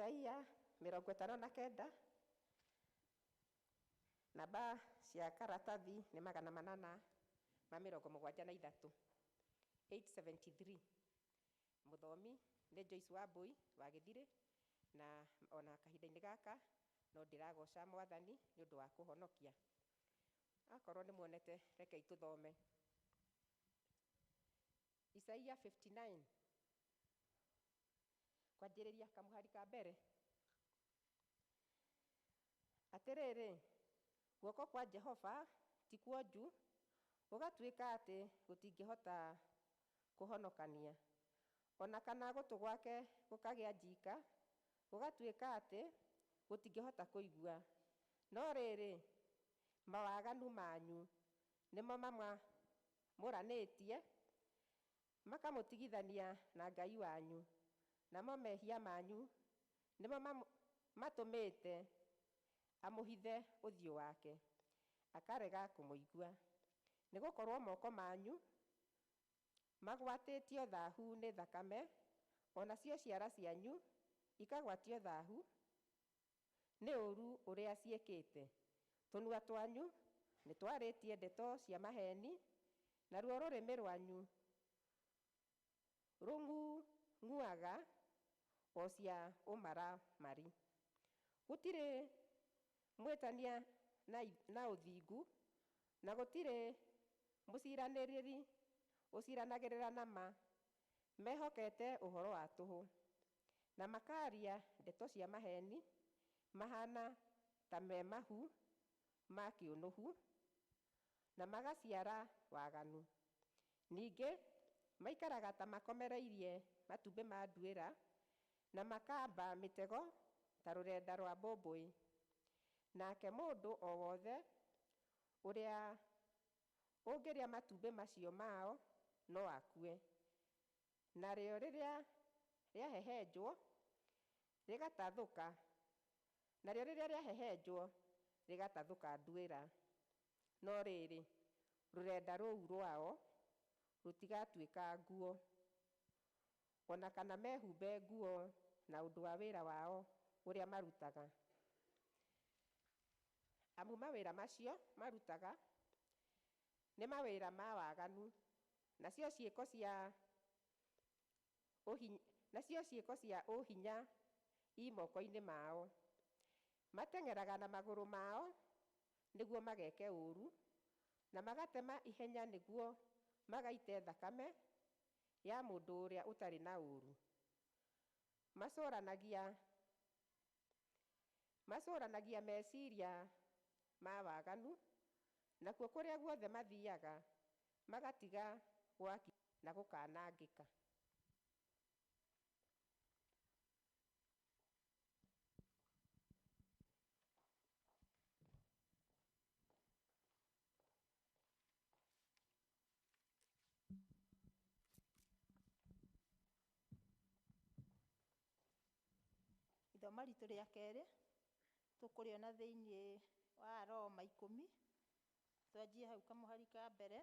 Isaia 59, namba cia karatathi nĩ 873, 873. Mũthomi nĩ Joyce Wambui wa Gĩthirĩ, na ona kahinda-inĩ gaka no ndĩragoca Mwathani nĩ ũndũ wa kũhonokia. Akorwo nĩ muonete, rekei tũthome Isaia 59 kwanjĩrĩria kamũhari ka mbere. Atĩrĩrĩ, guoko kwa Jehova ti kuonju gũgatuĩka atĩ gũtingĩhota kũhonokania, ona kana gũtũ gwake gũkagĩa njika gũgatuĩka atĩ gũtingĩhota kũigua. No rĩrĩ, mawaganu manyu nĩmo mamamũranĩtie, makamũtigithania na Ngai wanyu, namo mehia manyu nĩmo matũmĩte amũhithe ũthiũ wake, akarega kũmũigua. Nĩgũkorwo moko manyu magwatĩtio thahu nĩ thakame, o nacio ciara cianyu ikagwatio thahu nĩ ũũru ũrĩa ciĩkĩte. Tũnua twanyu nĩ twarĩtie ndeto cia maheni, naruo rũrĩmĩ rwanyu rũng'ung'uaga o cia ũmaramari. Gũtirĩ mwĩtania na ũthingu, na gũtirĩ mũciranĩrĩri ũciranagĩrĩra na ma. Mehokete ũhoro wa tũhũ, na makaria ndeto cia maheni, mahana ta me mahu ma kĩũnũhu, na magaciara waganu. Ningĩ maikaraga ta makomereirie matumbĩ ma nduĩra, na makamba mĩtego ta rũrenda rwa mbũmbũĩ. Nake mũndũ o wothe ũrĩa ũngĩrĩa matumbĩ macio mao no akue. Narĩo rĩrĩa rĩahehenjwo rĩgatathũka, narĩo rĩrĩa rĩahehenjwo rĩgatathũka nduĩra. No rĩrĩ, rũrenda rũu rwao rũtigatuĩka nguo, ona kana mehumbe nguo na ũndũ wa wĩra wao ũrĩa marutaga. Amu mawĩra macio marutaga nĩ mawĩra ma waganu, nacio ciĩko cia nacio ciĩko cia ũhinya i moko-inĩ mao. Mateng'eraga na magũrũ mao nĩguo mageke ũũru, na magatema ihenya nĩguo magaite thakame ya mũndũ ũrĩa ũtarĩ na ũũru. Macũranagia meciria ma waganu, nakuo kũrĩa guothe mathiaga magatiga gwaki na gũkanangĩka. Ithoma ritũ rĩa kerĩ tũkũrĩona thĩinĩ wa Roma 10, twanjie hau kamũhari ka mbere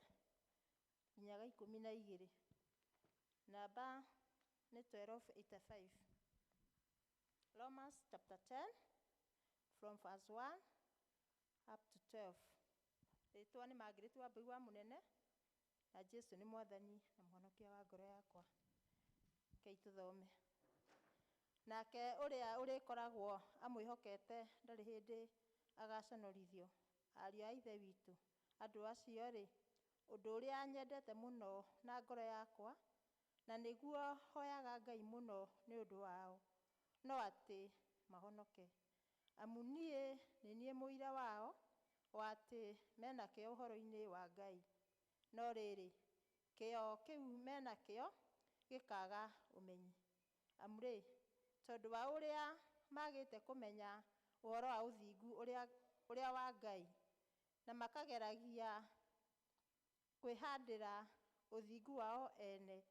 nginya ga 12. Namba nĩ 1285. Romans chapter 10 from verse 1 up to 12. Rĩtwa nĩ Margaret Wambui wa Mũnene, na Jesu nĩ Mwathani na Mũhonokia wa ngoro yakwa. Rekei tũthome. Nake ũrĩa ũrĩkoragwo amwĩhokete ndarĩ hĩndĩ agaconorithio. Ariũ a Ithe witũ, andũ acio-rĩ, ũndũ ũrĩa nyendete mũno na ngoro yakwa, na nĩguo hoyaga Ngai mũno nĩ ũndũ wao, no atĩ mahonoke. Amu niĩ nĩ niĩ mũira wao wa atĩ mena kĩyo ũhoro-inĩ wa Ngai. No rĩrĩ, kĩyo kĩu mena kĩo gĩkaaga ũmenyi. Amu-rĩ, tondũ wa ũrĩa magĩte kũmenya ũhoro wa ũthingu ũrĩa wa Ngai, na makageragia kwĩhandĩra ũthingu wao ene,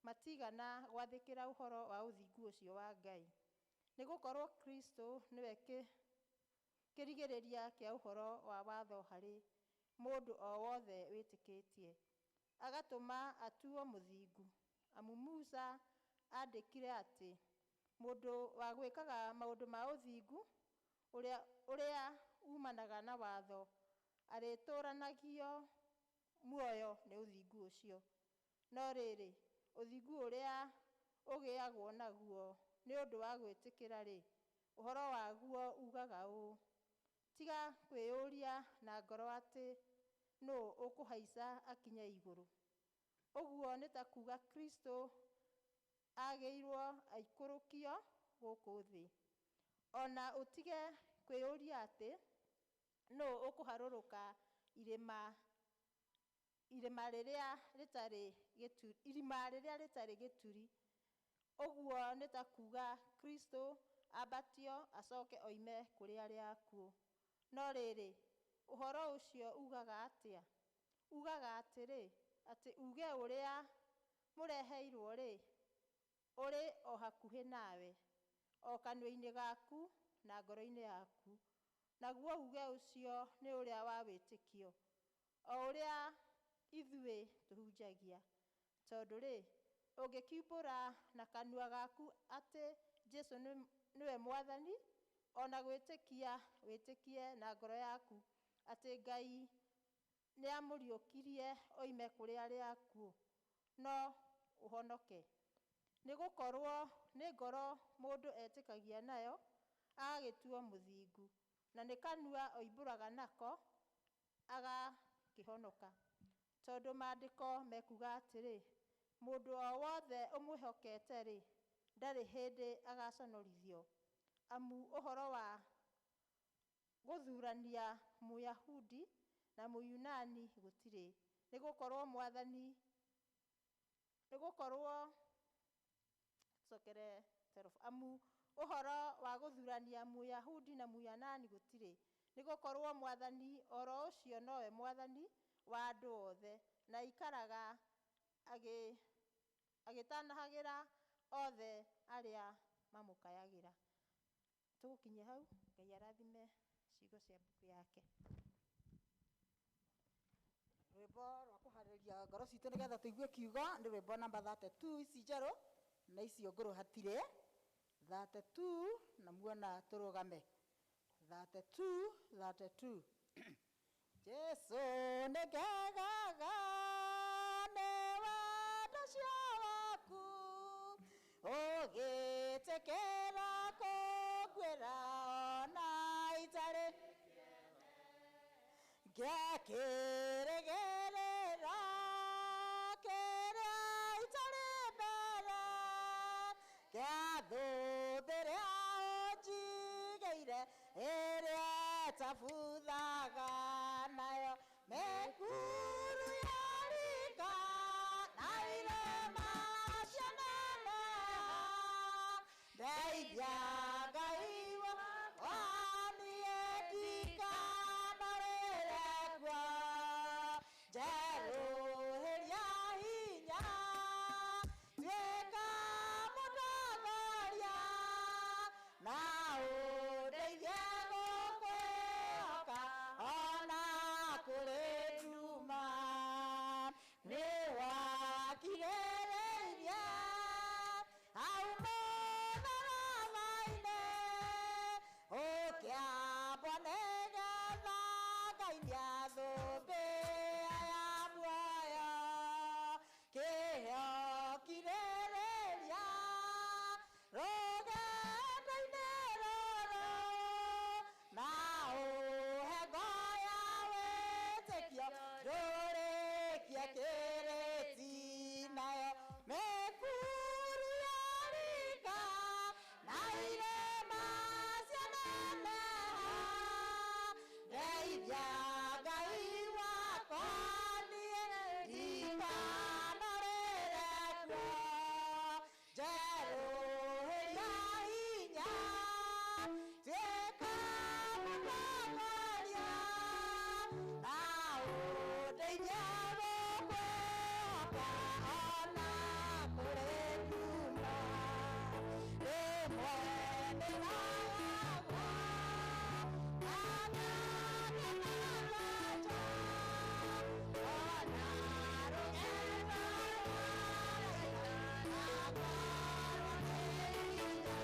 matigana gwathĩkĩra ũhoro wa ũthingu ũcio wa Ngai. Nĩ gũkorwo Kristo nĩwe kĩrigĩrĩria kĩa ũhoro wa watho harĩ mũndũ o wothe wĩtĩkĩtie, agatũma atuo mũthingu. Amu Musa andĩkire atĩ Mũndũ wa gwĩkaga maũndũ ma ũthingu ũrĩa umanaga na watho arĩtũũranagio muoyo nĩ ũthingu ũcio. No rĩrĩ, ũthingu ũrĩa ũgĩagwo naguo nĩ ũndũ wa gwĩtĩkĩra-rĩ, ũhoro waguo ugaga ũũ: tiga kwĩyũria na ngoro atĩ nũũ ũkũhaica akinye igũrũ. Ũguo nĩ ta kuga Kristo agĩirwo aikũrũkio gũkũ thĩ. Ona ũtige kwĩyũria atĩ nũũ ũkũharũrũka irĩma irĩma rĩrĩa rĩtarĩ gĩturi, irima rĩrĩa rĩtarĩ gĩturi. Ũguo nĩ ta kuga Kristo ambatio acoke oime kũrĩ arĩa akuũ. No rĩrĩ, ũhoro ũcio ugaga atĩa? Ugaga atĩrĩ, atĩ uge ũrĩa mũreheirwo-rĩ, ũrĩ o hakuhĩ nawe, o kanua-inĩ gaku na ngoro-inĩ yaku. Naguo uge ũcio nĩ ũrĩa wa wĩtĩkio, o ũrĩa ithuĩ tũhunjagia. Tondũ rĩ, ũngĩkiumbũra na kanua gaku atĩ Jesũ nĩwe Mwathani, ona gwĩtĩkia wĩtĩkie na ngoro yaku atĩ Ngai nĩamũriũkirie oime kũrĩ arĩa akuũ, no ũhonoke. Nĩ gũkorwo nĩ ngoro mũndũ etĩkagia nayo agagĩtuo mũthingu, na nĩ kanua oimbũraga nako agakĩhonoka. Tondũ maandĩko mekuga atĩrĩ, mũndũ o wothe ũmwĩhokete-rĩ, ndarĩ hĩndĩ agaconorithio. Amu ũhoro wa gũthurania Mũyahudi na Mũyunani gũtirĩ, nĩ gũkorwo Mwathani, nĩ gũkorwo cokere amu ũhoro wa gũthurania Mũyahudi na Mũyunani gũtirĩ, nĩ gũkorwo Mwathani oro ũcio nowe Mwathani wa andũ othe, na aikaraga agĩtanahagĩra othe arĩa mamũkayagĩra. Tũgũkinyia hau. Ngai arathime ciugo cia mbuku yake. Rwĩmbo rwa kũharĩria ngoro citũ nĩgetha tũigue kiugo nĩ rwĩmbo namba 32 ici njerũ na icio ngũrũ hatirĩ. 32 na muona tũrũgame. 32 32. Jesu nĩ ngegaga nĩ wendo ũcio waku, ũgĩtĩkĩra kũnguĩra ona itarĩ ngĩakĩrĩgĩrĩra kĩrĩa itarĩ mbere kĩa thũmbĩrĩa ũnjigĩire ĩrĩa ĩtabuthaga nayo mĩkuru ya rika na irĩma cianeneha. Ndeithia Ngai wakwa niĩ ndikanorĩre kuo, njerũhĩria hinya tuĩka mũtongoria na ũndeithie gũkwĩhoka ona kũrĩ nduma. Nĩ wakirĩrĩirie hau mũtharaba-inĩ, ũkĩambwo nĩgetha ngainia thũmbĩ ya muoyo. Kĩheo kirĩrĩria rũgendo-inĩ rũrũ, na ũhe ngo ya wĩtĩkio ndũrĩkie kĩrĩti nayo mĩkuru ya rika na irĩma cianeneha. Ndeithia Ngai wakwa niĩ ndikanorĩre kuo, njerũhĩria hinya tuĩka mũtongoria na ũndeithie gũkwĩhoka ona kũrĩ nduma. Rĩmwe ndĩraragwo na ngakena ona rũgendo rwaraiha ngakorwo nĩ hinya.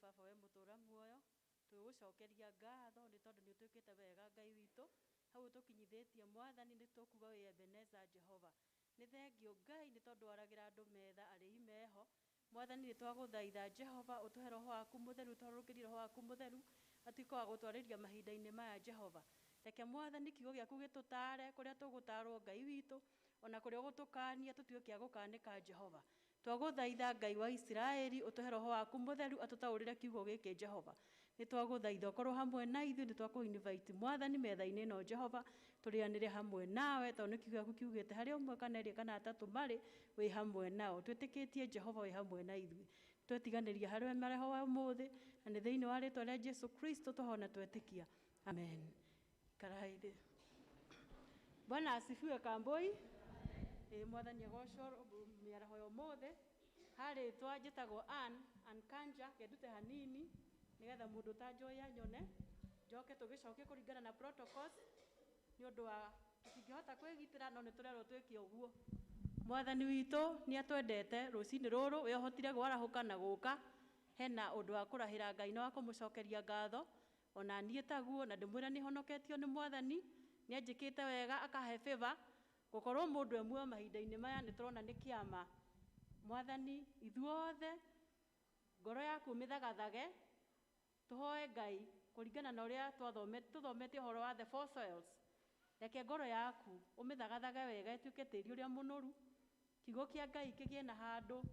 Baba we mũtũra muoyo, twĩgũcokeria ngatho nĩ tondũ nĩ ũtwĩkĩte wega Ngai witũ. Hau ũtũkinyithĩtie Mwathani nĩ tũkuga wĩ Ebeneza Jehova. Nĩ thengio Ngai nĩ tondũ waragĩra andũ metha arĩi meho. Mwathani nĩ twagũthaitha Jehova ũtũhe roho waku mũtheru, ũtũharũrũkĩrie roho waku mũtheru atuĩke wa gũtwarĩria mahinda-inĩ maya Jehova. Reke Mwathani kiugo gĩaku gĩtũtare kũrĩa tũgũtarwo Ngai witũ, ona kũrĩa ũgũtũkania tũtuĩke a gũkanĩka Jehova. Twagũthaitha Ngai wa Isiraeli ũtũhe roho waku mũtheru atũtaũrĩre kiugo gĩkĩ Jehova. Nĩ twagũthaitha ũkorwo hamwe na ithuĩ, nĩ twakũ invite Mwathani metha-inĩ ĩno Jehova, tũrĩanĩre hamwe nawe tondũ nĩ kiugo gĩaku kiugĩte harĩa ũmwe kana erĩ kana atatũ marĩ wĩ hamwe nao. Twĩtĩkĩtie Jehova wĩ hamwe na ithuĩ. Twetiganĩria harĩ we mareho wa ũmũthĩ na nĩ thĩinĩ wa rĩtwa rĩa Jesu Kristo twahona twetĩkia. Amen. Ikarai thĩ. Bwana asifiwe Kamboi. Ĩ Mwathani agocwo mĩaraho ya ũmũthĩ. Harĩtwa njĩtagwo Ann, Ann Kanja, kendute hanini nĩgetha mũndũ ũtanjũĩ anyone. Njoke tũgĩcokie kũringana na protocols nĩ ũndũ wa tũtingĩhota kwĩgitĩra no nĩ tũrerwo twĩke ũguo. Mwathani witũ nĩ atwendete rũcinĩ rũrũ, we ũhotire kwarahũka na gũka hena ũndũ wa kũrahĩra Ngai na wa kũmũcokeria ngatho. Ona niĩ taguo na ndĩmwĩre nĩ honoketio nĩ Mwathani, nĩ anjĩkĩte wega akahe favor gũkorwo mũndũ e muoyo mahinda-inĩ maya nĩ tũrona nĩ kĩama. Mwathani ithuothe ngoro yaku mĩthagathage tũhoe Ngai kũringana na ũrĩa tũthomete ũhoro wa the four soils. Reke ngoro yaku ũmĩthagathage wega ĩtuĩke tĩri ũrĩa mũnoru, kiugo kĩa Ngai kĩgĩe na handũ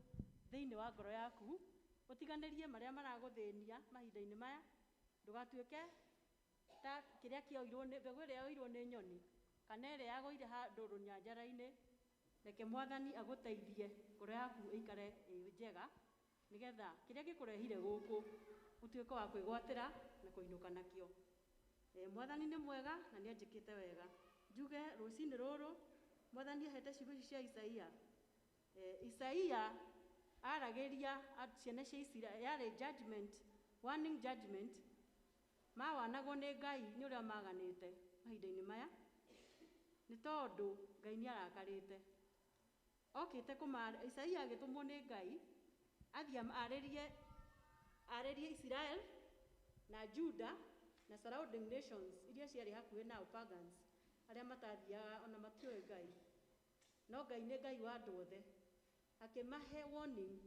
thĩinĩ wa ngoro yaku, ũtiganĩrie marĩa maragũthĩnia mahinda-inĩ maya, ndũgatuĩke ta kĩrĩa kĩoirwo nĩ mbegũ ĩrĩa yoirwo nĩ nyoni kana ĩrĩa yagũire handũ rũnyanjara-inĩ. Reke Mwathani agũteithie ngoro yaku ĩikare ĩ njega nĩgetha kĩrĩa gĩkũrehire gũkũ ũtuĩke wa kwĩgwatĩra na kũinũka nakĩo. Mwathani nĩ mwega na nĩ anjĩkĩte wega. Njuge rũcinĩ rũrũ Mwathani ahete ciugo ici cia Isaia. Isaia aragĩria ciana cia Isiraeli, yarĩ judgment, warning judgment, mawanagwo nĩ Ngai nĩ ũrĩa maganĩte mahinda-inĩ maya, nĩ tondũ Ngai nĩ arakarĩte. Okĩte Isaia agĩtũmwo nĩ Ngai athiĩ arĩrie Israel na Juda na surrounding nations iria ciarĩ hakuhĩ nao pagans arĩa matathiaga ona matiũĩ Ngai. No Ngai nĩ Ngai wa andũ othe. Akĩmahe warning,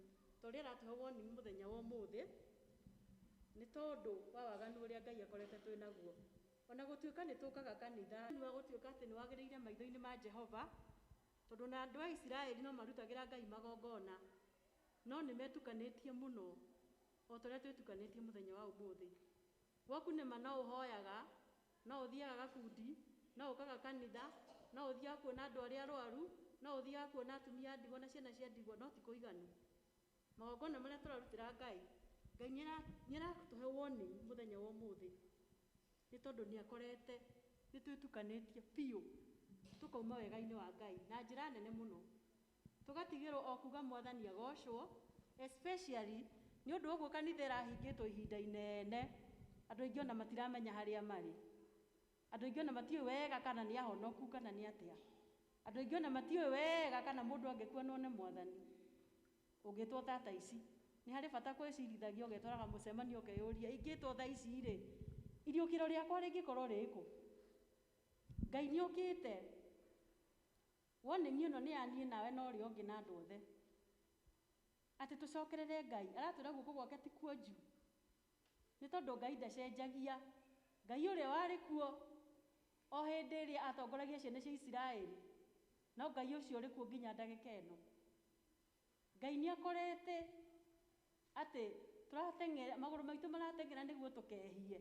ta ũrĩa aratũhe warning mũthenya wa ũmũthĩ, nĩ tondũ wa waganu ũrĩa Ngai akorete twĩ naguo. Ona gũtuĩka nĩ tũkaga kanitha, nĩ wa gũtuĩka atĩ nĩ wagĩrĩire maitho-inĩ ma Jehova, tondũ na andũ a Isiraeli no marutagĩra Ngai magongona, no nĩ metukanĩtie mũno o ta ũrĩa twĩtukanĩtie mũthenya wa ũmũthĩ. Gwaku nĩma no ũhoyaga, no ũthiaga gakundi, no ũkaga kanitha, no ũthiaga kuona andũ arĩa arwaru, no ũthiaga kuona atumia a ndigwa na ciana cia ndigwa, no ti kũiganu. Magongona marĩa tũrarutĩra Ngai, Ngai nĩ aratũhe warning mũthenya wa ũmũthĩ, nĩ tondũ nĩ akorete nĩ twĩtukanĩtie biũ tũkauma wega-inĩ wa Ngai na njĩra nene mũno, tũgatigĩrwo o kuga Mwathani agocwo, especially nĩ ũndũ ũguo kanitha ĩrahingĩtwo ihinda inene, andũ aingĩ ona matiramenya harĩa marĩ, andũ aingĩ ona matiũĩ wega kana nĩ ahonoku kana nĩ atĩa, andũ aingĩ ona matiũĩ wega kana mũndũ angĩkua no one Mwathani. Ũngĩtwo tata ici nĩ harĩ bata kwĩcirithagia ũgetwaraga mũcemanio ũkeyũria ingĩtwo thaa ici rĩ, iriũkĩro rĩakwa rĩngĩkorwo rĩkũ? Ngai nĩ okĩte. Warning ĩno nĩ ya niĩ nawe na ũrĩa ũngĩ na andũ othe, atĩ tũcokerere Ngai. Aratwĩra guoko gwake ti kuonju, nĩ tondũ Ngai ndacenjagia. Ngai ũrĩa warĩ kuo o hĩndĩ ĩrĩa atongoragia ciana cia Isiraeli, no Ngai ũcio ũrĩ kuo nginya ndagĩka ĩno. Ngai nĩ akorete atĩ tũrateng'era, magũrũ maitũ marateng'era nĩguo tũkehie,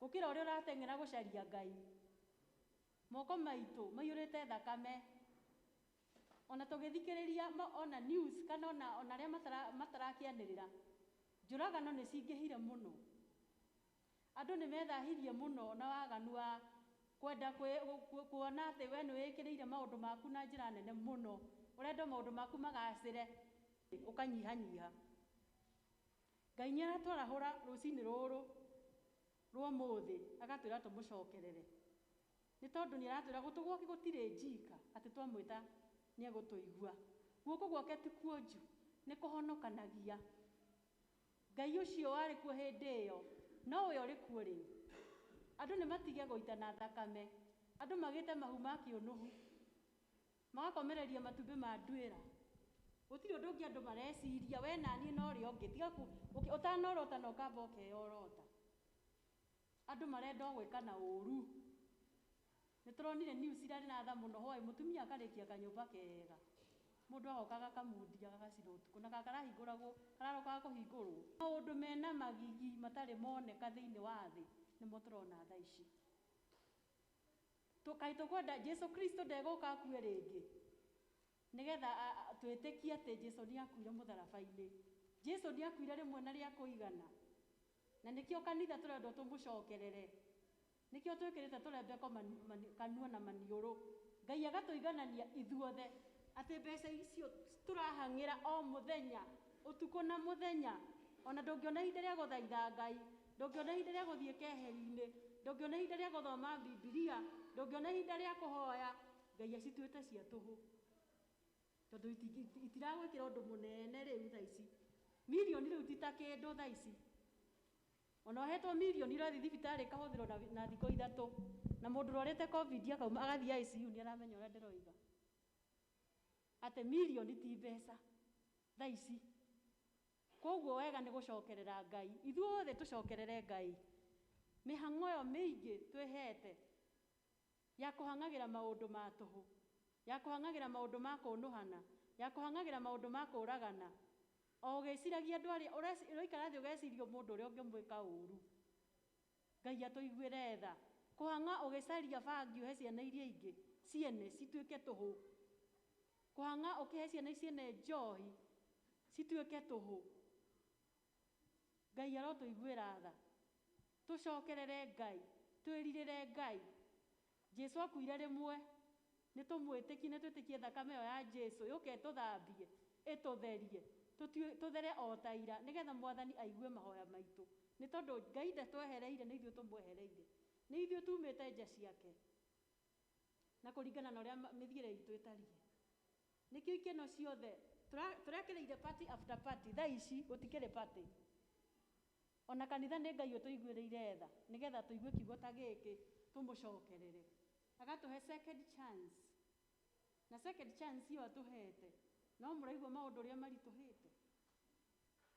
gũkĩra ũrĩa ũrateng'era gũcaria Ngai. Moko maitũ maiyũrĩte thakame. Ona tũgĩthikĩrĩria ona news kana ona arĩa matarakĩanĩrĩra, njũragano nĩ cingĩhire mũno. Andũ nĩ methahirie mũno na waganu wa kwenda kuona atĩ we nĩ wĩkĩrĩire maũndũ maku na njĩra nene mũno, ũrenda maũndũ maku magacĩre, ũkanyihanyiha. Ngai nĩ aratwarahũra rũcinĩ rũrũ rwa ũmũthĩ agatwĩra tũmũcokerere, nĩ tondũ nĩ aratwĩra gũtũ gwake gũtirĩ njika atĩ twamwĩta nĩ egũtũigua. Guoko gwake ti kuonju, nĩ kũhonokanagia. Ngai ũcio warĩ kuo hĩndĩ ĩyo nowe ũrĩ kuo rĩu. Andũ nĩ matige gũitana thakame, andũ magĩte mahu ma kĩũnũhu, magakomereria matumbĩ ma nduĩra. Gũtirĩ ũndũ ũngĩ andũ mareciria, we na niĩ na ũrĩa ũngĩ, tiga ũtanorota na ũkamba ũkeyorota. Andũ marenda o gwĩka na ũru. Nĩ tũronire news irarĩ na tha mũno hwaĩ, mũtumia akarĩkia kanyũmba kega. Mũndũ agoka gakamundia gagacina ũtukũ, na karahingũragwo, kararokaga kũhingũrwo. Maũndũ mena magigi matarĩ moneka thĩinĩ wa thĩ, nĩmo tũrona thaa ici. Kaĩ tũkwenda Jesu Kristo ndegũka akue rĩngĩ, nĩgetha twĩtĩkie atĩ Jesu nĩakuire mũtharaba-inĩ. Jesu nĩakuire rĩmwe na rĩa kũigana, na nĩkĩo kanitha tũrendwo tũmũcokerere. Nĩkĩo twĩkĩrĩte tũrembeko kanua na maniũrũ. Ngai agatũiganania ithuothe atĩ mbeca icio tũrahang'ĩra o mũthenya, ũtukũ na mũthenya, ona ndũngĩona ihinda rĩa gũthaitha Ngai, ndũngĩona ihinda rĩa gũthiĩ keheri-inĩ, ndũngĩona ihinda rĩa gũthoma Bibilia, ndũngĩona ihinda rĩa kũhoya, Ngai acituĩte cia tũhũ. Tondũ itiragwĩkĩra ũndũ mũnene rĩu thaa ici. Mirioni rĩu ti ta kĩndũ thaa ici. Ona ũhetwo mirioni ũrathiĩ thibitarĩ ĩkahũthĩrwo na thikũ ithatũ. Na mũndũ ũrwarĩte COVID akauma agathiĩ ICU nĩ aramenya ũrĩa ndĩroiga. Atĩ mirioni ti mbeca thaa ici. Koguo wega nĩ gũcokerera Ngai. Ithuothe tũcokerere Ngai. Mĩhang'o ĩyo mĩingĩ twĩhete ya kũhang'agĩra maũndũ ma tũhũ, ya kũhang'agĩra maũndũ ma kũnũhana, ya kũhang'agĩra maũndũ ma kũragana. O ũgĩciragia andũ arĩa, ũraikara thĩ ũgeciria mũndũ ũrĩa ũngĩmwĩka ũru. Ngai atũiguĩre tha. Kũhang'a ũgĩcaria bangi ũhe ciana iria ingĩ, ciene cituĩke tũhũ. Kũhang'a ũkĩhe ciana ciene njohi, cituĩke tũhũ. Ngai arotũiguĩra tha. Tũcokerere Ngai, twĩrirĩre Ngai. Jesu akuire rĩmwe, nĩ tũmwĩtĩkie, nĩ twĩtĩkie thakame ĩyo ya Jesu, yũke ĩtũthambie, ĩtũtherie, tũthere o ta ira, nĩgetha Mwathani aigue mahoya maitũ. Nĩ tondũ Ngai ndatwehereire, nĩ ithuĩ tũmwehereire. Nĩ ithuĩ tumĩte nja ciake. Na kũringana na ũrĩa mĩthiĩre itũ ĩtariĩ. Nĩkĩo ikeno ciothe, tũrekereire party after party, thaa ici gũtikĩrĩ party. Ona kanitha nĩ Ngai ũtũiguĩrĩire tha, nĩgetha tũigue kiugo ta gĩkĩ, tũmũcokerere. Agatũhe second chance. Na second chance ĩyo atũhete, no mũraigua maũndũ ũrĩa maritũhĩte.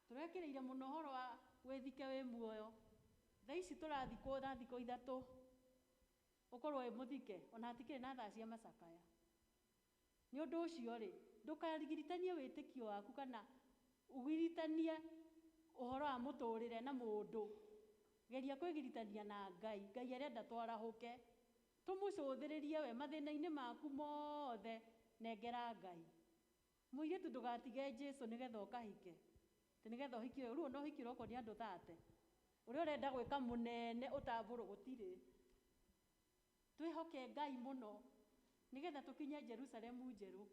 Tũrekĩrĩire mũno ũhoro wa wĩthike wĩ muoyo. Thaa ici tũrathikwo na thikũ ithatũ, ũkorwo wĩ mũthike, ona hatikĩrĩ na thaa cia macakaya. Nĩ ũndũ ũcio rĩ, ndũkarigiritanie wĩtĩkio waku kana ũgiritanie ũhoro wa mũtũrĩre na mũndũ. Geria kwĩgiritania na Ngai. Ngai arenda twarahũke. Tũmũcũthĩrĩrie we mathĩna-inĩ maku mothe, nengera Ngai. Mũirĩtu ndũgatige Jesu nĩgetha ũkahike. Atĩ nĩgetha ũhiki ũyũ, rĩu ona ũhiki ũrokwo nĩ andũ thate. Ũrĩa ũrenda gwĩka mũnene ũtambũrwo gũtirĩ. Twĩhoke Ngai mũno nĩgetha tũkinye Jerusalemu njerũ.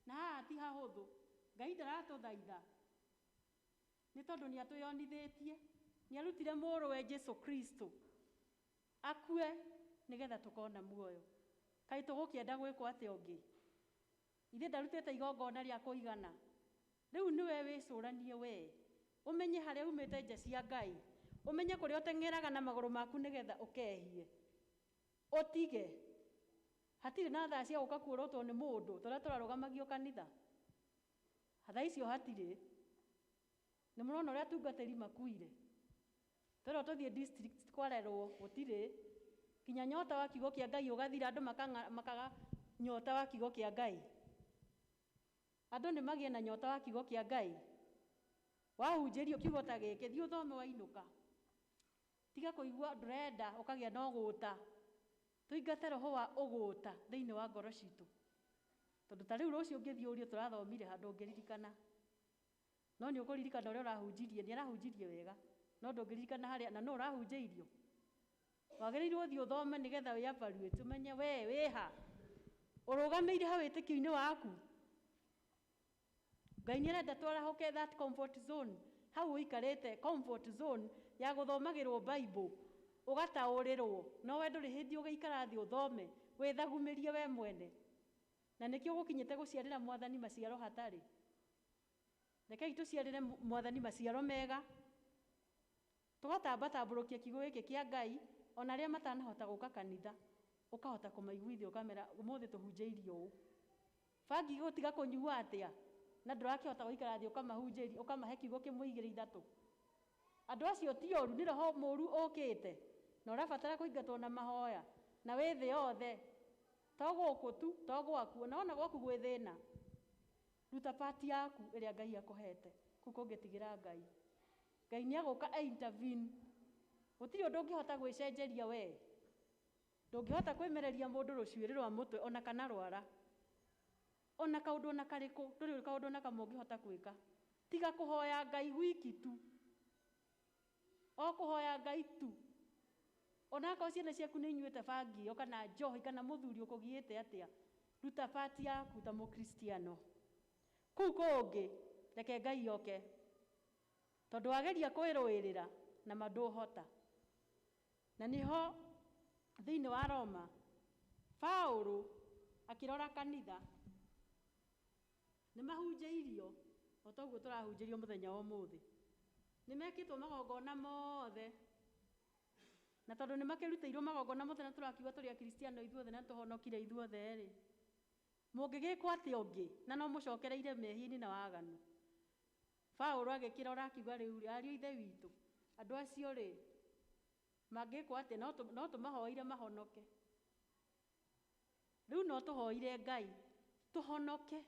Na haha ti hahũthũ. Ngai ndaratũthaitha. Nĩ tondũ nĩ atwĩyonithĩtie, nĩ arutire mũrũwe Jesu Kristo akue nĩgetha tũkona muoyo. Kaĩ tũgũkĩenda gwĩkwo atĩa ũngĩ? Ithe ndarutĩte igongona rĩa kũigana. Rĩu nĩwe wĩcũranie we, ũmenye harĩa umĩte nja cia Ngai, ũmenye kũrĩa ũteng'eraga na magũrũ maku nĩgetha ũkehie. Ũtige. Hatirĩ na thaa cia gũka kuorotwo nĩ mũndũ, tũrĩa tũrarũgamagio kanitha. Thaa icio hatirĩ. Nĩ mũrona ũrĩa atungatĩri makuire. Twerwo tũthiĩ district kwarerwo gũtirĩ. Kinya nyota wa kiugo kĩa Ngai ũgathira, andũ makaga nyota wa kiugo kĩa Ngai. Andũ nĩ magĩe na nyota wa kiugo kĩa Ngai. Wahunjĩrio kiugo ta gĩkĩ, thiĩ ũthome wainũka. Tiga kũigua ndũrenda ũkagĩa na ũgũta. Tũingate roho wa ũgũta thĩinĩ wa ngoro citũ. Tondũ ta rĩu rũciũ ũngĩthiĩ ũrie tũrathomire handũ ũngĩririkana. No nĩ ũkũririkana ũrĩa ũrahunjirie, nĩ arahunjirie wega. No ndũngĩririkana harĩa, na no ũrahunjĩirio. Wagĩrĩirwo ũthiĩ ũthome nĩgetha wĩ evaluate, ũmenye we wĩha. Ũrũgamĩire ha wĩtĩkio-inĩ waku. Ngai nĩ arenda twarahũke that comfort zone. Hau ũikarĩte comfort zone ya gũthomagĩrwo Bible, ũgataũrĩrwo. No we ndũrĩ hĩndĩ ũgĩikara thĩ ũthome, wĩthagumĩrie we mwene. Na nĩkĩo gũkinyĩte gũciarĩra Mwathani maciaro hatarĩ. Rekei tũciarĩre Mwathani maciaro mega. Tũgatambatambũrũkia kiugo gĩkĩ kĩa Ngai ona arĩa matanahota gũka kanitha, ũkahota kũmaiguithia ũkamera ũmũthĩ tũhunjĩirio ũũ. Bangi gũtiga kũnyua atĩa na ndũrakĩhota gũikara thĩ ũkamahunjĩria ũkamahe kiugo kĩmwe igĩrĩ ithatũ. Andũ acio ti oru, nĩ roho mũru ũkĩte na ũrabatara kũingatwo na mahoya na wĩ thĩ yothe, to gũkũ tu, to gwaku, ona wona gwaku gwĩ thĩna, ruta part yaku ĩrĩa Ngai akũhete kũu kũngĩtigĩra Ngai. Ngai nĩ agũka e intervene. Gũtirĩ ũndũ ũngĩhota gwĩcenjeria we. Ndũngĩhota kwĩmereria mũndũ rũcuĩrĩ rwa mũtwe ona kana rwara. Ona kaũndũ ona karĩkũ, ndũrĩ kaũndũ ona kamwe ũngĩhota gwĩka. Tiga kũhoya Ngai wiki tu. O kũhoya Ngai tu. Onakorwo ciana ciaku nĩ inyuĩte bangi ĩyo kana njohi kana mũthuri ũkũgiĩte atĩa, ruta part yaku ta mũkristiano. Kũu kũngĩ, reke Ngai oke. Tondũ wageria kwĩrũĩrĩra na ma ndũhota. Na nĩho thĩinĩ wa Roma, Paũlũ akĩrora kanitha, nĩ mahunjĩirio o ta ũguo tũrahunjĩrio mũthenya wa ũmũthĩ. Nĩ mekĩtwo magongona mothe. Na tondũ nĩ makĩrutĩirwo magongona mothe na tũrakiuga tũrĩ akristiano ithuothe na tũhonokire ithuothe rĩ, mũngĩgĩkwo atĩa ũngĩ na no mũcokereire mehia-inĩ na waganu. Paũlũ agĩkĩrora akiuga rĩu rĩ, ariũ a Ithe witũ, andũ acio rĩ, mangĩkwo atĩa? No tũmahoire mahonoke. Rĩu no tũhoire Ngai tũhonoke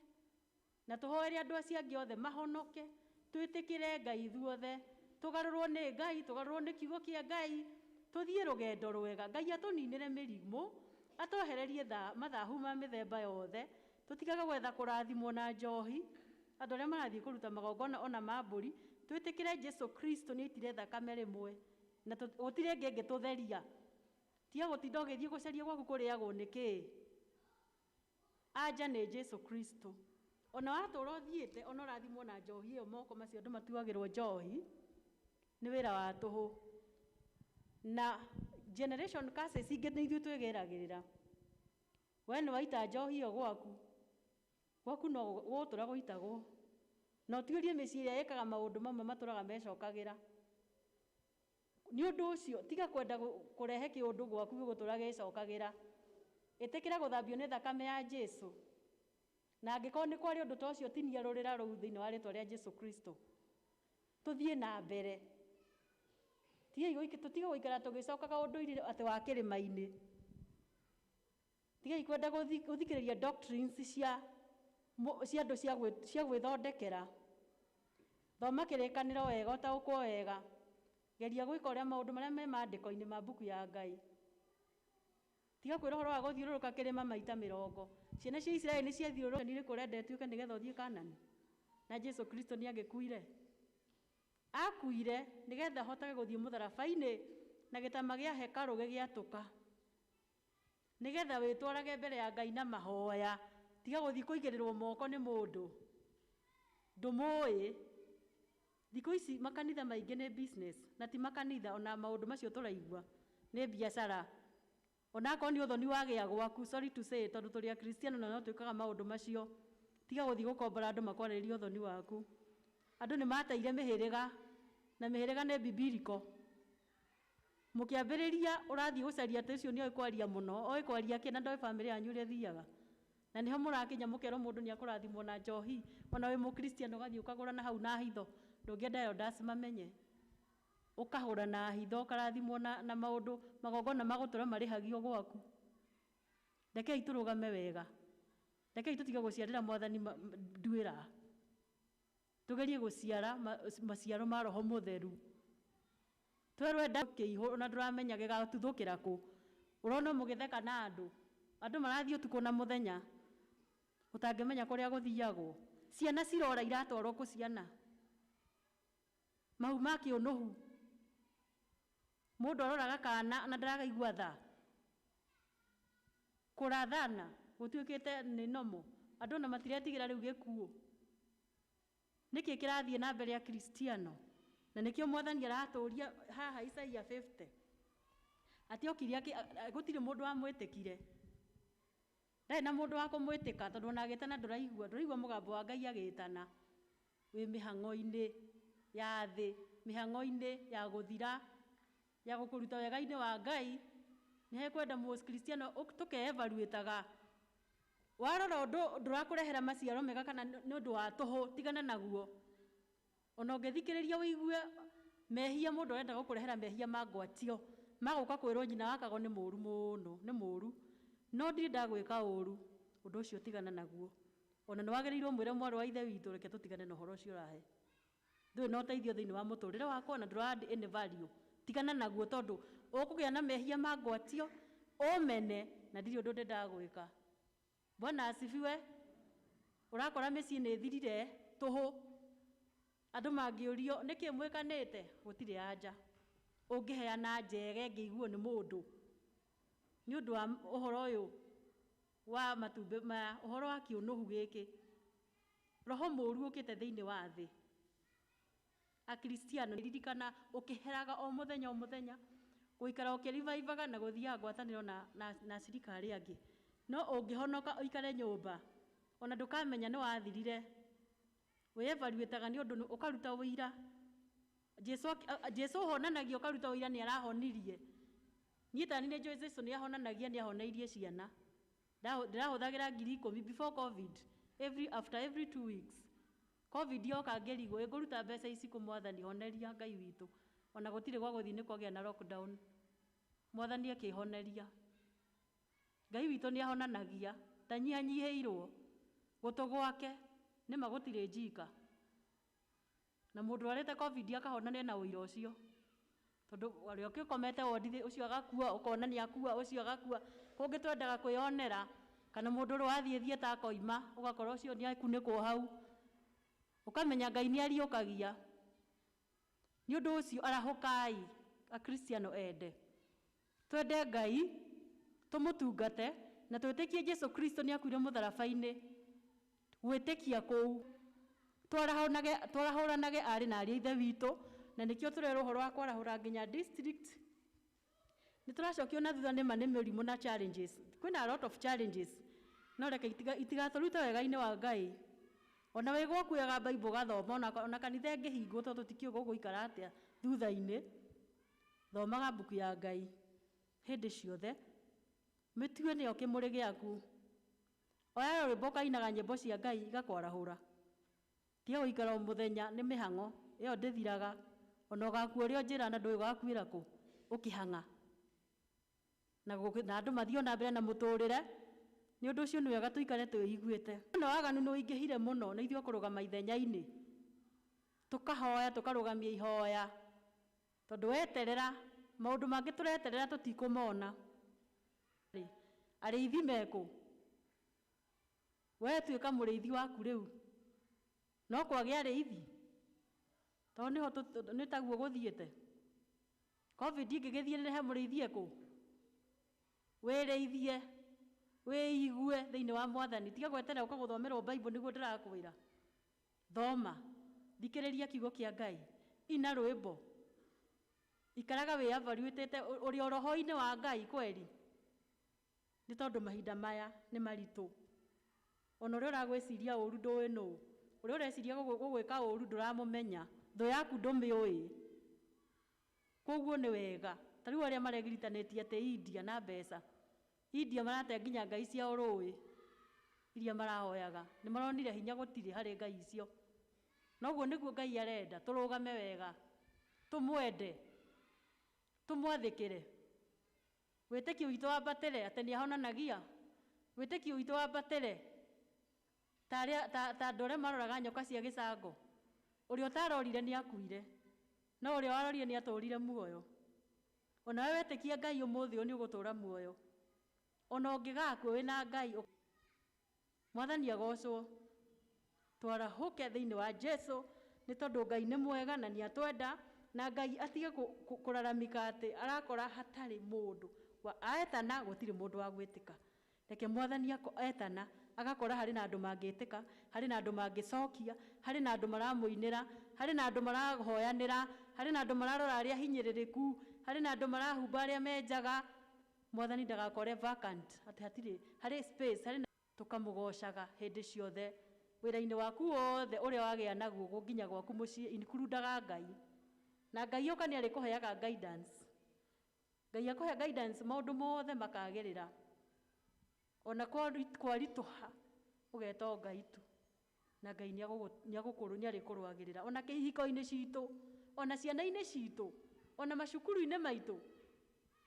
na tũhoere andũ acio angĩ othe mahonoke, twĩtĩkĩre Ngai ithuothe, tũgarũrwo nĩ Ngai, tũgarũrwo nĩ kiugo kĩa Ngai, tũthiĩ rũgendo rwega. Ngai atũninĩre mĩrimũ, atwehererie mathahu ma mĩthemba yothe, tũtigage gwetha kũrathimwo na njohi, andũ arĩa marathiĩ kũruta magongona ona ma mbũri, twĩtĩkĩre Jesu Kristo nĩ aitire thakame rĩmwe na gũtirĩ ĩngĩ ĩngĩtũtheria. Tiga gũtinda ũgĩthiĩ gũcaria gwaku kũrĩagwo nĩ kĩĩ. Anja nĩ Jesu Kristo. Ona watũra ũthiĩte, ona ũrathimwo na njohi ĩyo, moko macio andũ matuagĩrwo njohi, nĩ wĩra wa tũhũ. Na generation curses ingĩ nĩ ithuĩ twĩgeragĩrĩra. We nĩ waita njohi ĩyo gwaku, gwaku no gũgũtũra gũitagwo. Na ũtuĩrie mĩciĩ ĩrĩa ĩkaga maũndũ mamwe matũraga mecokagĩra. Nĩ ũndũ ũcio, tiga kwenda kũrehe kĩũndũ gwaku gĩgũtũra gĩcokagĩra. Ĩtĩkĩra gũthambio nĩ thakame ya Jesu. Na angĩkorwo nĩ kwarĩ ũndũ ta ũcio, tinia rũrĩra rũu thĩinĩ wa rĩtwa rĩa Jesu Kristo. Tũthiĩ na mbere. Tũtige gũikara tũgĩcokaga ũndũire atĩ wa kĩrĩma-inĩ. Tigai kwenda gũthikĩrĩria doctrines cia andũ cia gwĩthondekera. Thoma kĩrĩkanĩro wega, ũtaũkwo wega. Geria gwĩka ũrĩa maũndũ marĩa me maandĩko-inĩ ma mbuku ya Ngai. Tiga kwĩra ũhoro wa gũthiũrũrũka kĩrĩma maita mĩrongo. Ciana cia Isiraeli nĩ ciathiũrũrũkire nĩ kũrenda ĩtuĩke nĩgetha ũthiĩ Kanani. Na Jesu Kristo nĩ angĩkuire. Akuire nĩgetha ahotage gũthiĩ mũtharaba-inĩ na gĩtama gĩa hekarũ gĩgĩatũka. Nĩgetha wĩtwarage mbere ya Ngai na mahoya. Tiga gũthiĩ kũigĩrĩrwo moko nĩ mũndũ. Ndũmũĩ. Thikũ ici makanitha maingĩ nĩ business, na ti makanitha ona maũndũ macio tũraigua nĩ biacara. Onakorwo nĩ ũthoni wagĩa gwaku, sorry to say, tondũ tũrĩ akristiano na no twĩkaga maũndũ macio. Tiga gũthiĩ gũkombora andũ makwarĩrĩrie ũthoni waku. Andũ nĩ mateire mĩhĩrĩga, na mĩhĩrĩga nĩ bibiriko. Mũkĩambĩrĩria ũrathiĩ gũcaria atĩ ũcio nĩoĩ kwaria mũno, oĩ kwaria kĩ na ndoĩ bamĩrĩ yanyu ũrĩa ĩthiaga. Na nĩho mũrakinya mũkerwo mũndũ nĩakũrathimwo na njohi, ona wĩ mũkristiano ũgathiĩ ũkagũra na hau na hitho, ndũngĩenda elders mamenye. Ũkagũra na hitho, ũkarathimwo na maũndũ, magongona magũtũra marĩhagio gwaku. Rekei tũrũgame wega. Rekei tũtige gũciarĩra mwathani nduĩra. Tũgerie gũciara maciaro ma Roho Mũtheru. Twerwo enda kĩihũ na ndũramenya gĩgatuthũkĩra kũ. Ũrona mũgĩtheka na andũ. Andũ marathiĩ ũtukũ na mũthenya. Ũtangĩmenya kũrĩa gũthiagwo. Ciana cirora iratwarwo kũ ciana. Mahu ma kĩũnũhu. Mũndũ aroraga kana na ndaragaigua tha. Kũrathana gũtuĩkĩte nĩ nomo. Andũ ona matiretigĩra rĩu gĩkuũ. Nĩkĩ kĩrathiĩ na mbere ya Kristiano? Na nĩkĩo mwathani aratũria haha Isaia 50. Atĩ okire gũtirĩ mũndũ wamwĩtĩkire. Ndarĩ na mũndũ wa kũmwĩtĩka tondũ ona agĩtana ndũraigua, ndũraigua mũgambo wa Ngai agĩtana. Wĩ mĩhang'o-inĩ ya thĩ. Mĩhang'o-inĩ ya gũthira ya gũkũruta wega-inĩ wa Ngai. Nĩ hekwenda mũkristiano tũkeevaluĩtaga. Warora ũndũ ndũrakũrehera maciaro mega kana nĩ ũndũ wa tũhũ, tigana naguo. Ona ũngĩthikĩrĩria ũigue mehia, mũndũ arenda gũkũrehera mehia ma ngwatio, magũka kwĩrwo nyina wakago nĩ mũru mũno, nĩ mũru, no ndirĩ ndagwĩka ũru, ũndũ ũcio tigana naguo. Ona nĩ wagĩrĩirwo mwĩre mwarĩ wa ithe witũ, reke tũtigane na ũhoro ũcio ũrahe, ndũrĩ na ũteithio thĩinĩ wa mũtũrĩre wakwa na ndũra add any value. Tigana naguo, tondũ ũkũgĩa na mehia ma ngwatio ũmene na ndirĩ ũndũ ndendaga gwĩka. Bwana asifiwe. Ũrakora mĩciĩ nĩ ĩthirire tũhũ, andũ mangĩũrio nĩkĩ mwĩkanĩte, gũtirĩ anja ũngĩheana njega ĩngĩiguo nĩ mũndũ nĩ ũndũ wa ũhoro ũyũ wa matumbĩ maya, ũhoro wa kĩũnũhu gĩkĩ, roho mũru ũkĩte thĩinĩ wa thĩ. Akristiano, ririkana ũkĩheraga o mũthenya o mũthenya, gũikara ũkĩrivaivaga na gũthiaga ngwatanĩro na acirika arĩa angĩ. No ũngĩhonoka ũikare nyũmba, ona ndũkamenya nĩ wathirire. Wĩevaluĩtaga nĩ ũndũ ũkaruta ũira. Jesu ũhonanagia, ũkaruta ũira nĩ arahonirie. Niĩ tani nĩ njũĩ Jesu nĩ ahonanagia, nĩ ahoneirie ciana. Ndĩrahũthagĩra 10,000 before COVID, every after every 2 weeks. COVID yoka ngĩrigwo ĩngũruta mbeca ici kũ? Mwathani honeria, Ngai witũ, ona gũtirĩ gwa gũthiĩ, nĩ kwagĩa na lockdown. Mwathani akĩhoneria. Ngai witũ nĩ ahonanagia, ndanyihanyihĩirwo gũtũ gwake nĩma gũtirĩ njika. Na mũndũ arĩte COVID akahona nĩ na ũira ũcio, tondũ ũrĩa ũkĩkomete wondi ũcio agakua, ũkona nĩ akua, ũcio agakua. Kũngĩ twendaga kwĩyonera, kana mũndũ ũrĩa wathiĩ thieta akoima, ũgakora ũcio nĩ akunĩkwo hau, ũkamenya Ngai nĩ ariũkagia. Nĩ ũndũ ũcio arahũkai, akristiano ende, twende Ngai, tũmũtungate na twĩtĩkie Jesu Kristo nĩ akuire mũtharaba-inĩ. Gwĩtĩkia kũu twarahũranage arĩ na ariũ a ithe witũ, na nĩkĩo tũrerwo ũhoro wa kwarahũra nginya district. Nĩ tũracokio na thutha nĩma nĩ mĩrimũ na challenges, kwĩna a lot of challenges, no reke itigatũrute wega-inĩ wa Ngai. Ona wĩ gwaku wega Bible ũgathoma, ona kanitha ĩngĩhingwo, tondũ tũtikĩũĩ gũgũikara atĩa thutha-inĩ, thomaga mbuku ya Ngai hĩndĩ ciothe, mĩtue nĩyo kĩmũrĩ gĩaku. Oya rwĩmbo ũkainaga nyĩmbo cia Ngai igakwarahũra. Tiga gũikara o mũthenya nĩ mĩhang'o ĩyo ndĩthiraga, ona ũgakua ũrĩ o njĩra na ndũĩ ũgakuĩra kũ ũkĩhang'a na andũ mathiĩ o na mbere na mũtũrĩre. Nĩ ũndũ ũcio nĩ wega tũikare twĩiguĩte. No waganu nĩ ũingĩhire mũno, na ithuĩ kũrũgama ithenya-inĩ tũkahoya, tũkarũgamia ihoya, tondũ weterera maũndũ mangĩ tũreterera tũtikũmona. Arĩithi mekũ? We tuĩka mũrĩithi waku rĩu, no kwagĩa arĩithi, tondũ nĩho nĩ taguo gũthiĩte. COVID ĩngĩgĩthiĩ he mũrĩithi ekũ? Wĩrĩithie, wĩigue thĩinĩ wa Mwathani. Tiga gweterera ũkagũthomerwo Bible nĩguo ndĩrakwĩra. Thoma, thikĩrĩria kiugo kĩa Ngai, ina rwĩmbo, ikaraga wĩavaluĩtĩte ũrĩ o roho-inĩ wa Ngai kweri, nĩ tondũ mahinda maya nĩ maritũ. Ona ũrĩa ũragwĩciria ũru ndũĩ nũ, ũrĩa ũreciria gũgwĩka ũru ndũramũmenya, thũ yaku ndũmĩũĩ. Koguo nĩ wega ta rĩu arĩa maregiritanĩtie atĩ India na mbeca, India marate nginya ngai ciao rũĩ iria marahoyaga, nĩ maronire hinya gũtirĩ harĩ ngai icio. Noguo nĩguo Ngai arenda tũrũgame wega, tũmwende, tũmwathĩkĩre, wĩtĩkio witũ wambatĩre atĩ nĩ ahonanagia, wĩtĩkio witũ wambatĩre ta arĩa ta andũ arĩa maroraga nyoka cia gĩcango. Ũrĩa ũtarorire nĩ akuire, no ũrĩa warorire nĩ atũrire muoyo. Ona we wetĩkia Ngai ũmũthĩ ũyũ nĩ ũgũtũra muoyo, ona ũngĩgakua wĩna Ngai. Mwathani agocwo. Twarahũke thĩinĩ wa Jesu, nĩ tondũ Ngai nĩ mwega na nĩ atwenda. Na Ngai atige kũraramika atĩ arakora hatarĩ mũndũ wa aetana, gũtirĩ mũndũ wa gwĩtĩka. Reke Mwathani etana agakora harĩ na andũ mangĩtĩka, harĩ na andũ mangĩcokia, harĩ na andũ maramũinĩra, harĩ na andũ marahoyanĩra, harĩ na andũ mararora arĩa hinyĩrĩrĩku, harĩ na andũ marahumba arĩa menjaga. Mwathani ndagakore vacant, atĩ hatirĩ harĩ space harĩ na. Tũkamũgocaga hĩndĩ ciothe wĩra-inĩ waku wothe ũrĩa wagĩa naguo nginya gwaku mũciĩ, includaga Ngai. Na Ngai oka nĩ arĩkũheaga guidance. Ngai akũhe guidance maũndũ mothe makagĩrĩra. Ona kwaritũha ũgeta o Ngai tu. Na Ngai nĩ arĩkũrũagĩrĩra. Ona kĩhiko-inĩ citũ, ona ciana-inĩ citũ, ona macukuru-inĩ maitũ.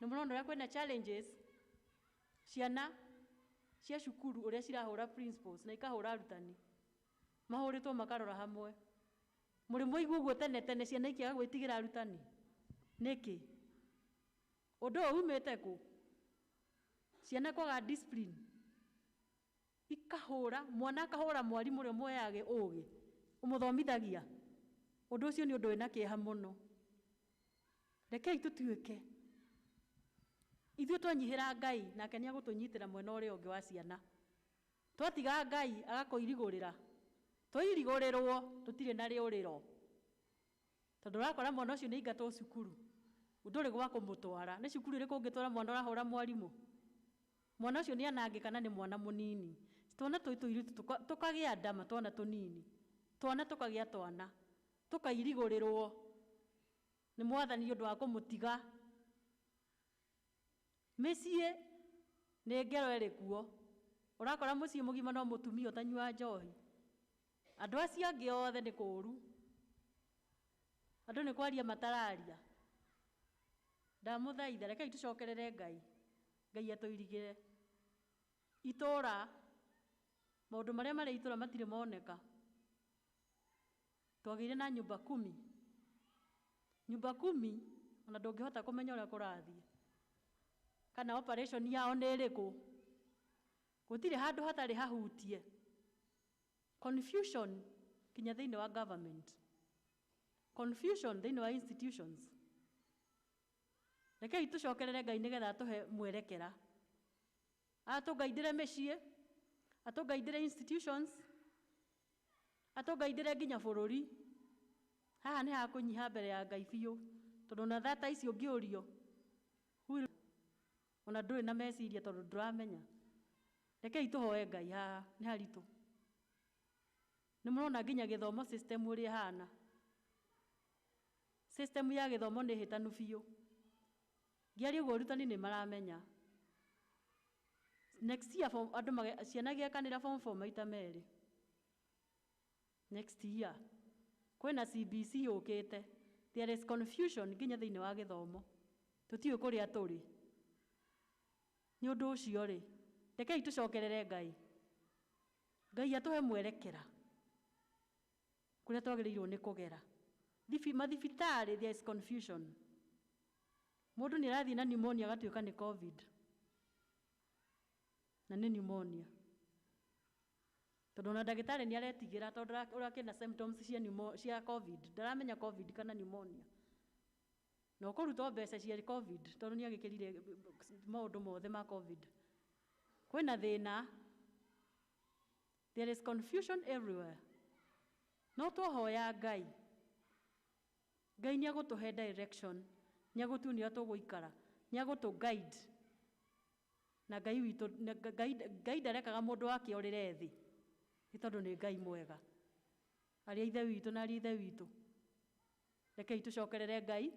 Nĩ mũrona ũrĩa kwĩna challenges, ciana cia cukuru ũrĩa cirahũra principals na ikahũra arutani. Mahũrĩtwo makarora hamwe. Mũrĩ mwaigua ũguo tene tene ciana ikĩaga gwĩtigĩra arutani? Nĩkĩ? Ũndũ ũyũ umĩte kũ? Ciana kwaga discipline. Ikahũra, mwana akahũra mwarimũ ũrĩa ũmũheaga ũgĩ, ũmũthomithagia. Ũndũ ũcio nĩ ũndũ wĩna kĩeha mũno. Rekei tũtuĩke. Ithuĩ twanyihĩra Ngai, nake nĩ egũtũnyitĩra mwena ũrĩa ũngĩ wa ciana. Twatiga Ngai agakũirigũrĩra. Twairigũrĩrwo tũtirĩ na rĩũrĩro. Tondũ ũrakora mwana ũcio nĩ aingatwo cukuru. Ndũrĩ gwa kũmũtwara. Nĩ cukuru ĩrĩkũ ũngĩtwara mwana ũrahũra mwarimũ? Mwana ũcio nĩ anangĩka na nĩ mwana mũnini. Twana tũu tũirĩtu tũkagĩa ndama twana tũnini. Twana tũkagĩa twana. Tũkairigũrĩrwo nĩ mwathani ũndũ wa kũmũtiga. Mĩciĩ nĩ ngero ĩrĩ kuo. Ũrakora mũciĩ mũgima no mũtumia ũtanyuaga njohi. Andũ acio angĩ othe nĩ kũũru. Andũ nĩ kwaria matararia. Ndamũthaitha, rekei tũcokerere Ngai. Ngai atũirigĩre. Itũũra, maũndũ marĩa marĩ itũũra matirĩ moneka. Twagĩire na nyumba kumi. Nyumba kumi, ona ndũngĩhota kũmenya ũrĩa kũrathiĩ. Kana operation yao nĩ ĩrĩkũ. Gũtirĩ handũ hatarĩ hahutie. Confusion kinya thĩinĩ wa government. Confusion thĩinĩ wa institutions. Rekei tũcokerere Ngai nĩgetha atũhe mwerekera. Atũgaindĩre mĩciĩ, atũgaindĩre institutions, atũgaindĩre nginya bũrũri. Haha nĩ hakũnyiha mbere ya Ngai biũ, tondũ ona thata ici ũngĩũrio, ona ndũrĩ na meciria tondũ ndũramenya. Rekei tũhoe Ngai haha, nĩ haritũ. Nĩ mũrona nginya gĩthomo system ũrĩa ĩhana. System ya gĩthomo nĩ hĩtanu biũ. Ngĩaria ũguo arutani nĩ maramenya. Next year form, andũ ciana gĩekanĩra form 4 maita merĩ. Next year kwĩna CBC yũkĩte. There is confusion nginya thĩinĩ wa gĩthomo. Tũtiũĩ kũrĩa tũrĩ. Nĩ ũndũ ũcio rĩ, rekei tũcokerere Ngai. Ngai atũhe mwerekera kũrĩa twagĩrĩirwo nĩ kũgera. Mathibitarĩ there is confusion. Mũndũ nĩ arathiĩ na pneumonia agatuĩka nĩ COVID. Na nĩ pneumonia. Tondũ ona ndagĩtarĩ nĩ aretigĩra tondũ ũrĩa kĩna symptoms cia COVID, ndaramenya COVID kana pneumonia. Na ũkũrutwo mbeca cia COVID tondũ nĩ agĩkĩrire maũndũ mothe ma COVID. Kwĩna thĩna. There is confusion everywhere. No twahoya Ngai. Ngai nĩ agũtũhe direction, nĩ agũtuonia ũrĩa tũgũikara, nĩ agũtũ guide. Na Ngai witũ, Ngai ndarekaga mũndũ wake orĩre thĩ, nĩ tondũ nĩ Ngai mwega. Arĩa ithe witũ na arĩa ithe witũ. Rekei tũcokerere Ngai,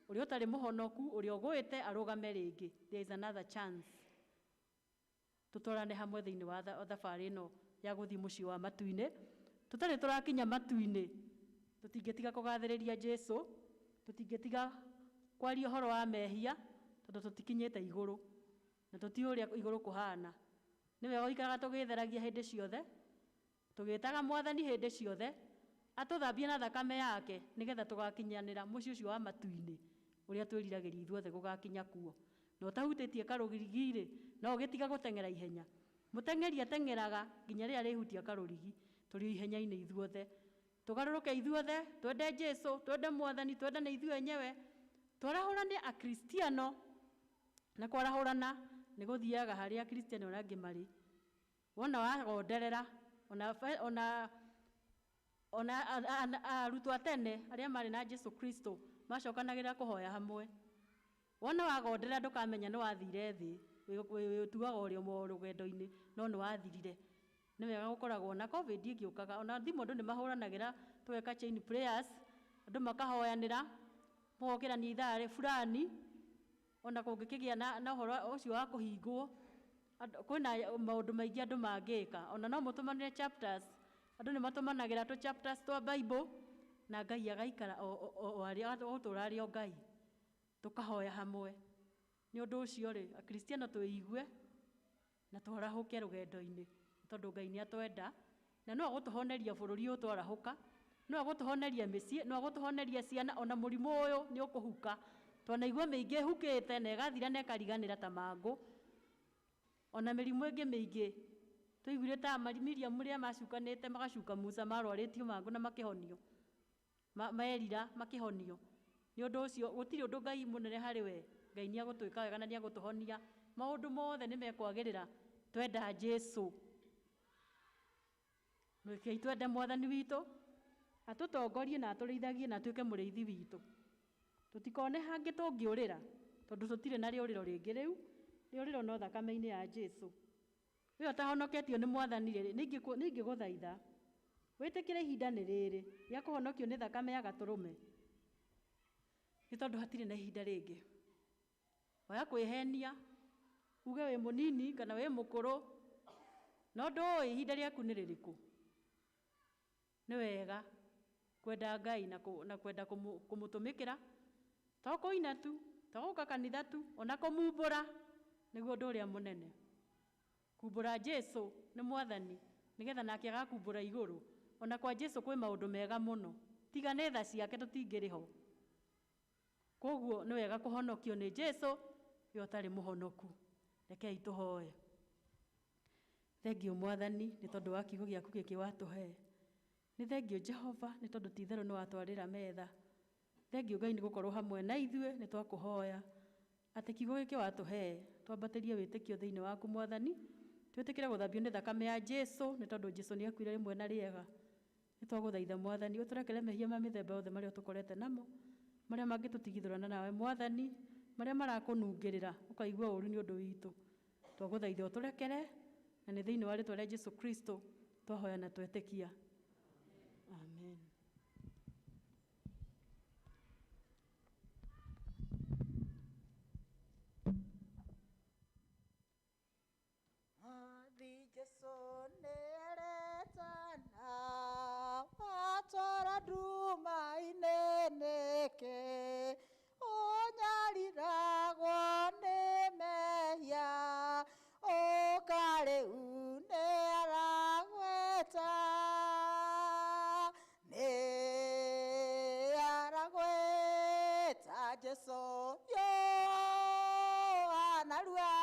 ũrĩa ũtarĩ mũhonoku, ũrĩa ũgũĩte arũgame rĩngĩ. There is another chance. Tũtwarane hamwe thĩinĩ wa thabarĩ ĩno ya gũthiĩ mũciĩ wa matu-inĩ. Tũtarĩ tũrakinya matu-inĩ, tũtingĩtiga kũgathĩrĩria Jesũ, tũtingĩtiga kwaria ũhoro wa mehia, tondũ tũtikinyĩte igũrũ, na tũtiũĩ ũrĩa igũrũ kũhana. Nĩ wega gũikaraga tũgĩtheragia hĩndĩ ciothe, tũgĩtaga mwathani hĩndĩ ciothe, atũthambie na thakame yake, nĩgetha tũgakinyanĩra mũciĩ ũcio wa matu-inĩ, ũrĩa twĩriragĩria ithuothe gũgakinya kuo. Na ũtahutĩtie karũrigi-rĩ, no ũgĩtiga gũteng'era ihenya. Mũteng'eri ateng'eraga nginya rĩrĩa arĩhutia karũrigi, tũrĩ ihenya-inĩ ithuothe. Tũgarũrũke ithuothe, twende Jesũ, twende mwathani, twendane ithuĩ enyewe, twarahũrane akristiano, na kwarahũrana nĩ gũthiaga harĩa akristiano arĩa angĩ marĩ. Wona wagonderera, ona arutwo a tene arĩa marĩ na Jesũ Kristo macokanagĩrĩra kũhoya hamwe. Wona wagonderera ndũkamenya nĩ wathire thĩ, wĩtuaga ũrĩ o rũgendo-inĩ, no nĩ wathirire. Nĩ wega gũkoragwo na COVID ĩgĩũkaga, ona thimũ andũ nĩ mahũranagĩra, tũgeka chain prayers, andũ makahoyanĩra. Mũgokĩrania ithaa rĩ fulani ona kũngĩkĩgĩa na ũhoro ũcio wa kũhingwo kwĩna maũndũ maingĩ andũ mangĩka. Ona no mũtũmanĩre chapters, andũ nĩ matũmanagĩra tũ chapters twa Bible na Ngai agaikara o arĩ ogũtũra arĩ o Ngai, tũkahoya hamwe. Nĩ ũndũ ũcio rĩ, Akristiano twĩigue na twarahũke rũgendo-inĩ, tondũ Ngai nĩ atwenda na no agũtũhoneria bũrũri ũyũ twarahũka, no agũtũhoneria mĩciĩ, no agũtũhoneria ciana, ona mũrimũ ũyũ nĩ ũkũhuka. Twanaigua mĩingĩ ĩhukĩte na ĩgathira na ĩkariganĩra ta mangũ. Ona mĩrimũ ĩngĩ mĩingĩ tũiguire ta Miriam rĩrĩa macukanĩte magacuka Musa marwarĩtio mangũ na makĩhonio, merira makĩhonio. Nĩ ũndũ ũcio gũtirĩ ũndũ Ngai mũnene harĩ we. Ngai nĩ agũtwĩka wega na nĩ agũtũhonia. Maũndũ mothe nĩ mekwagĩrĩra twenda Jesu. Rekei twende Mwathani witũ atũtongorie na atũrĩithagie na atuĩke mũrĩithi witũ. Tũtikone hangĩ tũngĩũrĩra tondũ tũtirĩ na rĩũrĩro rĩngĩ rĩu. Rĩũrĩro no thakame-inĩ ya Jesu. Ũyũ ũtahonoketio nĩ Mwathani rĩ, nĩ ingĩgũthaitha wĩtĩkĩre ihinda nĩ rĩrĩ rĩa kũhonokio nĩ thakame ya gatũrũme, nĩ tondũ hatirĩ na ihinda rĩngĩ. Oya kwĩhenia uge wĩ mũnini kana wĩ mũkũrũ, no ndũĩ ihinda rĩaku nĩ rĩrĩkũ. Nĩ wega kwenda Ngai na kwenda kũmũtũmĩkĩra, to kũina tu, to gũka kanitha tu, ona kũmumbũra nĩguo ũndũ ũrĩa mũnene. Kumbũra Jesu nĩ Mwathani nĩgetha nake agakumbũra igũrũ. Ona kwa Jesu kwĩ maũndũ mega mũno, tiga nĩ tha ciake tũtingĩrĩ ho. Koguo nĩ wega kũhonokio nĩ Jesu we ũtarĩ mũhonoku. Rekei tũhoe. Thengiũ Mwathani nĩ tondũ wa kiugo gĩaku gĩkĩ watũhe. Nĩ thengiũ Jehova nĩ tondũ ti itherũ nĩ watwarĩra metha. Thengiũ Ngai nĩ gũkorwo hamwe na ithuĩ, nĩ twakũhoya atĩ kiugo gĩkĩ watũhe twambatĩrie wĩtĩkio thĩinĩ waku Mwathani, twĩtĩkĩre gũthambio nĩ thakame ya Jesu nĩ tondũ Jesu nĩ akuire rĩmwe na rĩega. Nĩ twagũthaitha Mwathani ũtũrekere mehia ma mĩthemba yothe marĩa ũtũkorete namo, marĩa mangĩtũtigithũrana nawe Mwathani, marĩa marakũnungĩrĩra ũkaigua ũru nĩ ũndũ witũ. Twagũthaitha ũtũrekere na nĩ thĩinĩ wa rĩtwa rĩa Jesu Kristo twahoya na twetĩkia. Amen. Mwathi Jesu nĩaretana, watwara nduma-inĩ nĩkĩ? Ũnyariragwo nĩ mehia, ũka rĩu nĩaragwĩta. Nĩaragwĩta Jesu Yohana rua.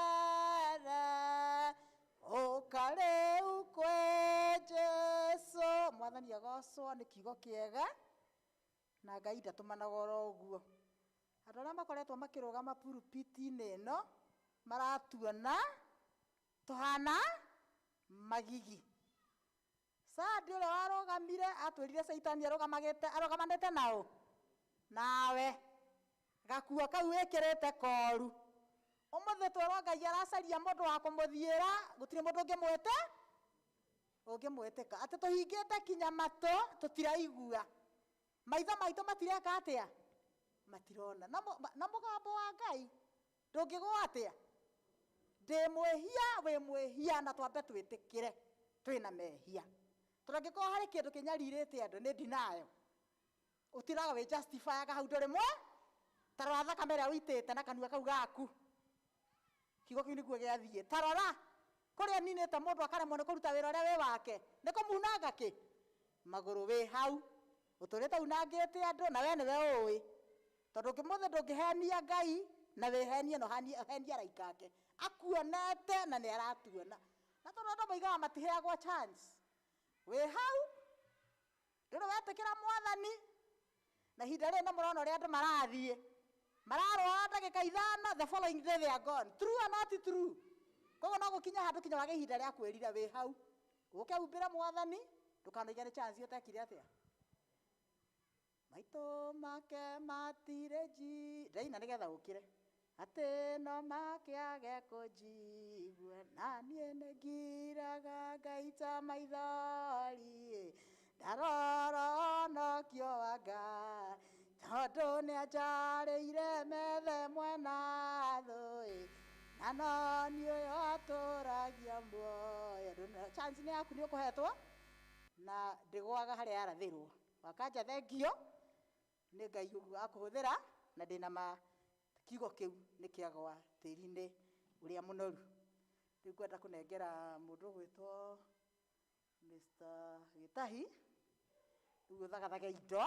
Ndũgeterere, ũka rĩu kwĩ Jesu. Mwathani agocwo nĩ kiugo kĩega na Ngai ndatũmanaga oro ũguo. Andũ arĩa makoretwo makĩrũgama pulpit-inĩ ĩno maratuona tũhana magigi. Sadi ũrĩa warũgamire atwĩrire Caitani arũgamanĩte naũ nawe gakuo kau wĩkĩrĩte koru. Ũmũthĩ twerwo Ngai aracaria mũndũ wa kũmũthiĩra, gũtirĩ mũndũ ũngĩmwĩtĩka. Atĩ tũhingĩte kinya matũ tũtiraigua, maitho maitũ matireka atĩa, matirona. Na mũgambo wa Ngai ndũngĩgũa atĩa? Ndĩ mwĩhia, wĩ mwĩhia, na twambe twĩtĩkĩre twĩna mehia. Tondũ angĩkorwo harĩ kĩndũ kĩnyarirĩte andũ nĩ denial. Ũtiraga wĩ justifyaga hau ndũrĩ mwe, ta rora thakame ĩrĩa ũitĩte na kanua kau gaku. Kiugo kĩu nĩguo gĩathiĩ. Ta rora kũrĩa ninĩte mũndũ akaremwo nĩ kũruta wĩra ũrĩa wĩ wake, nĩ kũmunanga kĩ? Magũrũ wĩ hau. Ũtũrĩte unangĩte andũ na we nĩwe ũĩ. Tondũ ũngĩmũthĩ ndũngĩhenia Ngai na wĩhenie na ũhenie araika ake. Akuonete na nĩ aratuona. Na tondũ andũ moigaga matiheagwo chance. Wĩ hau, ndũrĩ wetĩkĩra Mwathani, na ihinda rĩrĩ nĩ mũrona ũrĩa andũ marathiĩ. Mararwara ndagĩka ithano, the following day they are gone. True or not true? Koguo no gũkinya handũ kinya wage ihinda rĩa kwĩrira wĩ hau. Ũke umbĩre Mwathani, ndũkanoige nĩ chance ũtekire atĩa. Maitũ make matirĩ nji, ndaina nĩgetha ũkĩre. Atĩ no makĩage kũnjigua, na niĩ nĩngiraga ngaita maithori, ndarora ũhonokio wa Ngai, tondũ nĩanjarĩire methe mwena thũ, na no niĩ ũyũ atũragia muoyo. Chance nĩ yaku, nĩ ũkũhetwo na ndĩgwaga harĩa yarathĩrwo. Wakanja, thengio nĩ Ngai ũguo akũhũthĩra, na ndĩna ma kiugo kĩu nĩ kĩagwa tĩri-inĩ ũrĩa mũnoru. Rĩu ngwenda kũnengera mũndũ ũgwĩtwo Mr. Gĩtahi, rĩu ũthagathage indo.